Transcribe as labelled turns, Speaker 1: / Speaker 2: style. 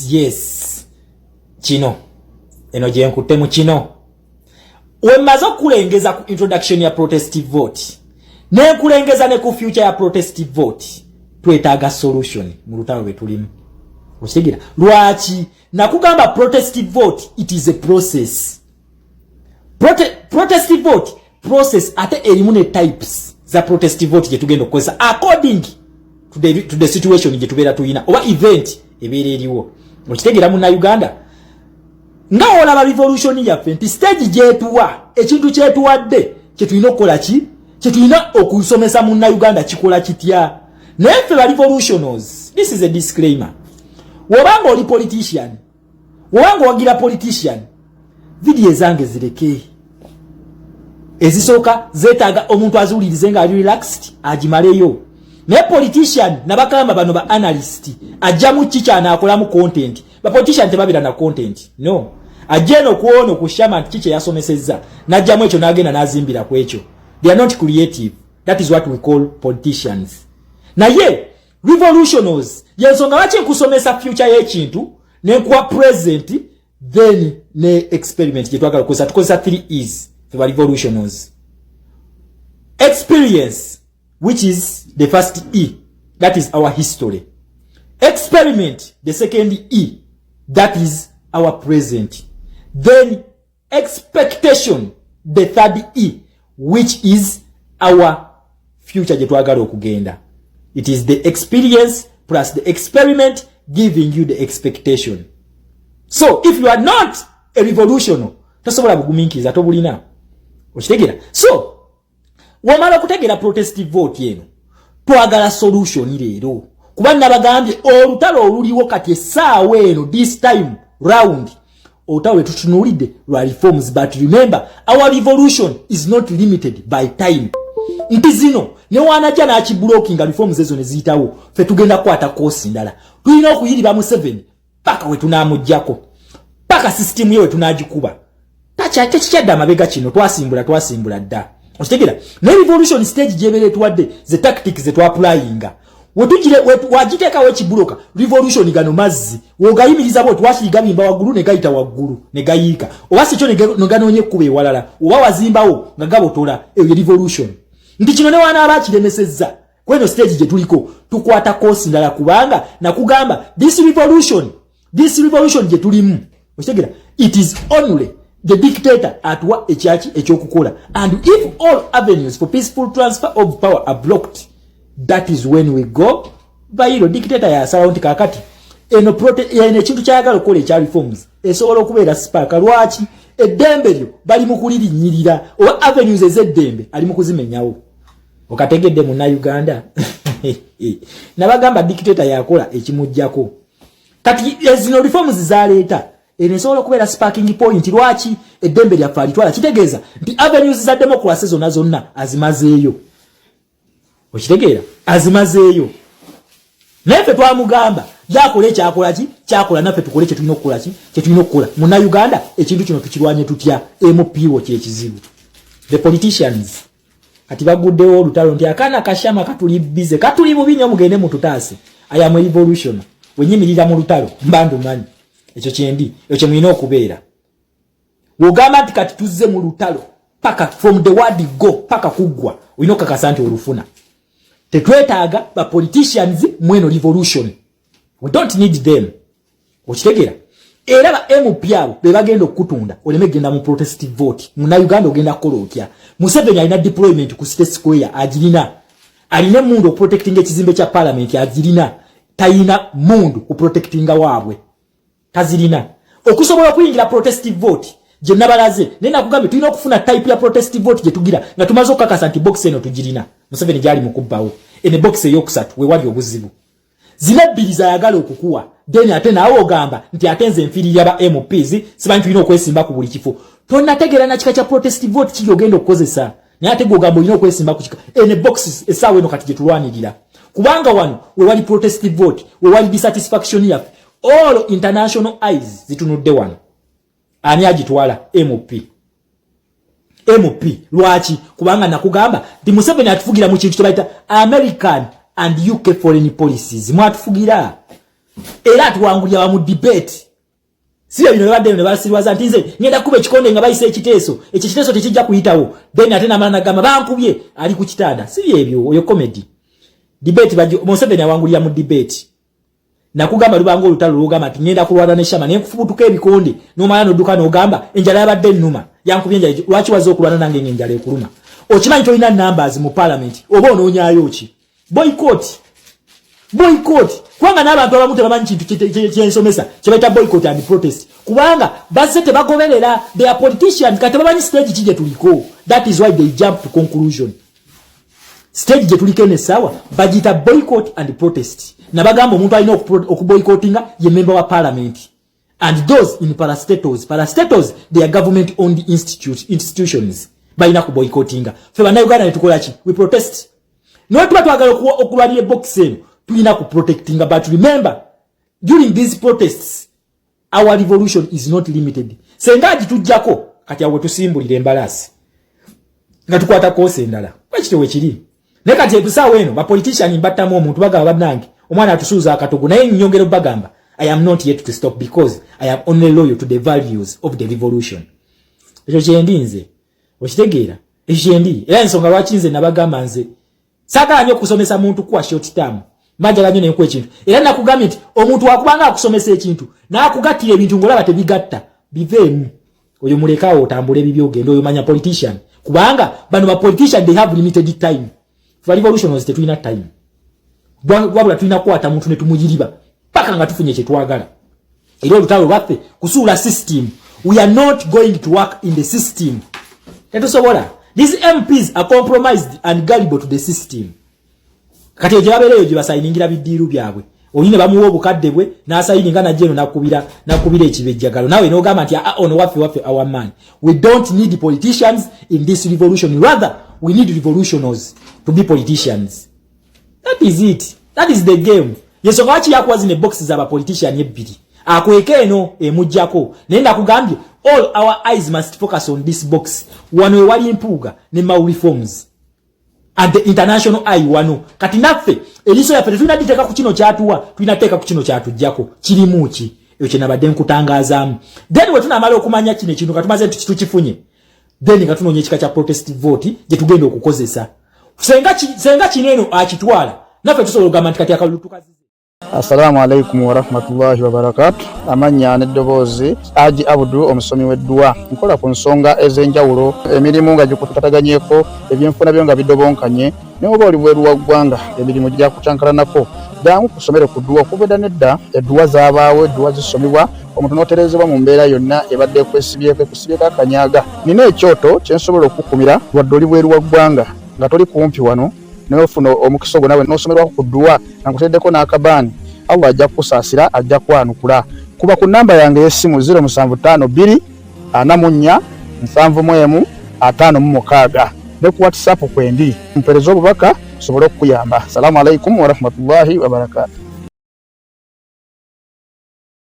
Speaker 1: Yes, kino eno gyenkutte mu kino wemmaze okukulengeza ku introduction ya protest vote, nenkulengeza ne ku future ya protest vote. Twetaaga solution mu lutalo lwe tulimu, okitegeera? Lwaki nakugamba protest vote, it is a process. Protest vote process, ate erimu ne types za protest vote gye tugenda okukozesa according to the situation gye tubeera tuyina oba event ebeera eriwo, okitegeera, Munnauganda? Nga olaba revolution yaffe nti stage gyetuwa, ekintu kyetuwadde kyetulina okukola ki, kyetulina okusomesa Munnauganda kikola kitya. Naye ffe ba revolutionals, this is a disclaimer, wobanga oli politician, wobanga owagira politician, vidiyo ezange zireke. Ezisooka zeetaaga omuntu aziwulirize nga ali relaxed, agimaleyo. Naye politician, nabagamba bano ba analyst, ajjamu ki kyanaakolamu content. Ba politician tebabeera na content, no. Ajja eno kwono kushama nti ki kyeyasomesezza, najjamu ekyo n'agenda n'azimbira ku ekyo. They are not creative. That is what we call politicians. Naye revolutionals, yensonga lwaki nkusomesa future y'ekintu, nenkuwa present, then ne experiment gyetwagala okukozesa. Tukozesa 3 Es fe ba revolutionals: experience, which is the first E, that is our history; experiment, the second E, that is our present; then expectation, the third E, which is our future gye twagala okugenda. It is the experience plus the experiment giving you the expectation. So if you are not a revolutional, tosobola bugumiikiriza, tobulina, okitegeera? So wamala okutegeera protest vote eno, twagala solution leero, kuba nabagambye olutalo oluliwo kati essaawa eno, this time round, olutalo lwe tutunuulidde lwa reforms. But remember, our revolution is not limited by time, nti zino newanajja n'akiblockinga, reforms ezo ne ziyitawo, ffe tugenda kukwata course ndala. Tulina okuyiriba Museveni paka we tunaamugjako, paka sisitimu ye we tunagikuba. Tekikyadde amabega kino, twasimbula, twasimbula dda, okitegeera? Naye revolution stage gyebeera etuwadde ze tactics zetwapplyinga, wagiteekawo ekiblocka revolution. Gano mazzi wogayimiriza bwe twakiri gabimba waggulu ne gayita waggulu ne gayiika, oba sikyo ne ganoonya ekkuba ewalala, oba wazimbawo nga gabotola. Eyo revolution, nti kino ne wanaaba akiremesezza kweno stage gye tuliko, tukwata course ndala, kubanga nakugamba this revolution gye tulimu, okitegeera, it is only the dictator atuwa ekyaki ekyokukola. And if all avenues for peaceful transfer of power are blocked, that is when we go viral. Dictator yasalawo nti kakati eno eno ekintu kyayagala okukola ekya reforms esobola okubeera spark. Lwaki eddembe lyo bali mu kulirinnyirira, oba avenues ez'eddembe ali mu kuzimenyawo? Okategedde, Munnauganda? Nabagamba dictator yakola ekimugjako. Kati ezino reforms zaleeta eno esobola okubeera sparking point. Lwaki eddembe lyaffe alitwala? Kitegeeza nti avenues za democracy zonna zonna azimazeeyo, okitegeera? Azimazeeyo. Naye ffe twamugamba yakola ekyakola ki kyakola, naffe tukole kyetulina okukola ki kyetulina okukola. Munnauganda, ekintu kino tukirwanye tutya? Mpo kyekizibu. The politicians kati baguddewo olutalo nti akaana kashama katuli bize, katuli bubi nnyo, mugende mututaase. I am revolution. Wenyimirira mu lutalo mba ndumanyi ekyo kyendi, ekyo kyemulina okubeera. Wogamba nti kati tuzze mu lutalo paka from the word go paka kuggwa, olina okukakasa nti olufuna. Tetwetaaga ba politicians mweno revolution, we don't need them, okitegeera? Era ba MP abo be bagenda okukutunda oleme genda mu protest vote. Munnauganda, ogenda kukola otya? Museveni alina deployment ku City Square, agirina. Alina emundu okuprotectinga ekizimbe kya parliament, agirina. Tayina mundu kuprotectinga waabwe, tazirina. Okusobola okuyingira protest vote gye nabalaze, naye nakugambye tulina okufuna type ya protest vote gye tugira nga tumaze okukakasa nti box eno tugirina. Museveni gyali mukubbawo ene box eyokusatu, wewali obuzibu. Zina ebbiri zayagala okukuwa, then ate naawe ogamba nti ate nze nfiirira ba MPs, simanyi tulina okwesimba ku buli kifo. Tonategeera na kika kya protest vote kiri ogenda okukozesa, naye ate gweogamba olina okwesimba ku kika. Ene box essaawa eno kati gye tulwanirira, kubanga wano wewali protest vote, wewali dissatisfaction yaffe. All international eyes zitunudde wano. Ani agitwala? MP, MP. Lwaki? Kubanga nakugamba nti Museveni atufugira mu kintu kyebayita American and UK foreign policies. Mwatufugira. Era atuwangulira wa mu debate. Si bino bibadde ne basirwaza nti nze ngenda kuba ekikonde nga bayisa ekiteeso, ekyo ekiteeso tekijja kuyitawo. Then ate namala nagamba bankubye ali ku kitanda. Si byebyo, oyo comedy. Debate bajo Museveni awangulira mu debate. Nakugamba lubanga olutalo lwogamba nti ngenda kulwana ne Shama ne nkufubutuka ebikonde, n'omala n'odduka n'ogamba enjala yabadde ennuma, yankubye enjala. Lwaki wazze okulwana nange ng'enjala ekuluma? Okimanyi tolina numbers mu parliament, oba onoonyaayo ki? Boycott, boycott, kubanga n'abantu abamu tebamanyi kintu kyensomesa kyebayita boycott and protest, kubanga bazze tebagoberera. They are politicians, kati tebamanyi stage ki gye tuliko. That is why they jump to conclusion. Stage gye tuliko eno essaawa bagiyita boycott and protest. Nabagamba omuntu alina okuboycottinga ye member wa parliament and those in parastatals. Parastatals, they are government owned institutions, balina kuboycottinga. Fe bannayuganda netukola ki? We protest. Naye tuba twagala okulwanira ebokisi eno, tulina kuprotectinga. But remember, during these protests our revolution is not limited. Senga agitujjako, kati awo tusimbulira embalaasi nga tukwata koosi endala, bwekityo wekiri. Naye kati ebisaawa eno bapolitician mbattamu omuntu, bagamba bannange omwana atusuuza akatogo. Naye nyongera bagamba, I am not yet to stop because I am only loyal to the values of the revolution. Ekyo kyendi nze, okitegeera? Ekyo kyendi, era ensonga lwaki nze nabagamba nze saagala nnyo okusomesa muntu kuwa short term, manjala nnyo nenkuwa ekintu. Era nakugambye nti omuntu wakubanga akusomesa ekintu n'akugattira ebintu ng'olaba tebigatta, biveemu. Oyo mulekaawo otambule ebibyo ogenda. Oyo manya politician, kubanga bano ba politician, they have limited time. Ba revolutionaries tetulina time, wabula tulina kukwata muntu ne tumuyiriba paka nga tufunye kyetwagala. Era olutalo lwaffe kusuula system. We are not going to work in the system, tetusobola. These MPs are compromised and gullible to the system. Kati eyo gye babeera, eyo gye basayiningira bidiiru byabwe. Oli ne bamuwa obukadde bwe n'asayininga, najja eno nakubira ekibejjagalo, naawe n'ogamba nti ah, ono waffe, waffe, our man. We don't need politicians in this revolution, rather we need revolutionaries to be politicians. That is it, that is the game. Yensonga lwaki yakuwa zino eboxi z'abapolitician ebbiri, akweka eno emugjako. Naye nakugambye, all our eyes must focus on this box. Wano ewali Mpuuga ne Mau reforms and the international eye wano. Kati naffe eriiso yaffe tetulina diteeka ku kino kyatuwa, tulina teeka ku kino kyatujjako. Kirimu ki? Ekyo kyenabadde nkutangazaamu. Then we tunamala okumanya kino ekintu nga tumaze tukifunye, then nga tunoonya ekika kya protest vote gye tugenda okukozesa. Senga kino eno akitwala, naffe tusobola okugamba nti kati akalulu tukazize.
Speaker 2: Assalamu alaikum warahmatullahi wabarakatu. Amannya n'eddoboozi, Aji Abudu, omusomi w'edduwa. Nkola ku nsonga ez'enjawulo, emirimu nga gikutataganyeko, ebyenfuna byo nga bidobonkanye, naye oba oli bweru wa ggwanga, emirimu gyakucankalanako, jangu kusomere ku dduwa. Okuva edda nedda edduwa zaabaawo, edduwa zisomebwa omuntu n'otereezebwa mu mbeera yonna ebadde ekwesibyeko, ekusibyeko akanyaga. Nina ekyoto kye nsobola okukumira wadde oli bweru wa ggwanga, nga toli kumpi wano, naye ofuna omukisa ogwo nawe n'osomerwako ku dduwa nga nkuteddeko n'akabaani. Allah ajja kukusaasira, ajja kwanukula. Kuba ku namba yange ey'essimu 0752 44 71 56, ne ku WhatsApp kwendi, mpeereza obubaka nsobole okukuyamba. Salaamu alaikum warahmatullahi wabarakatu.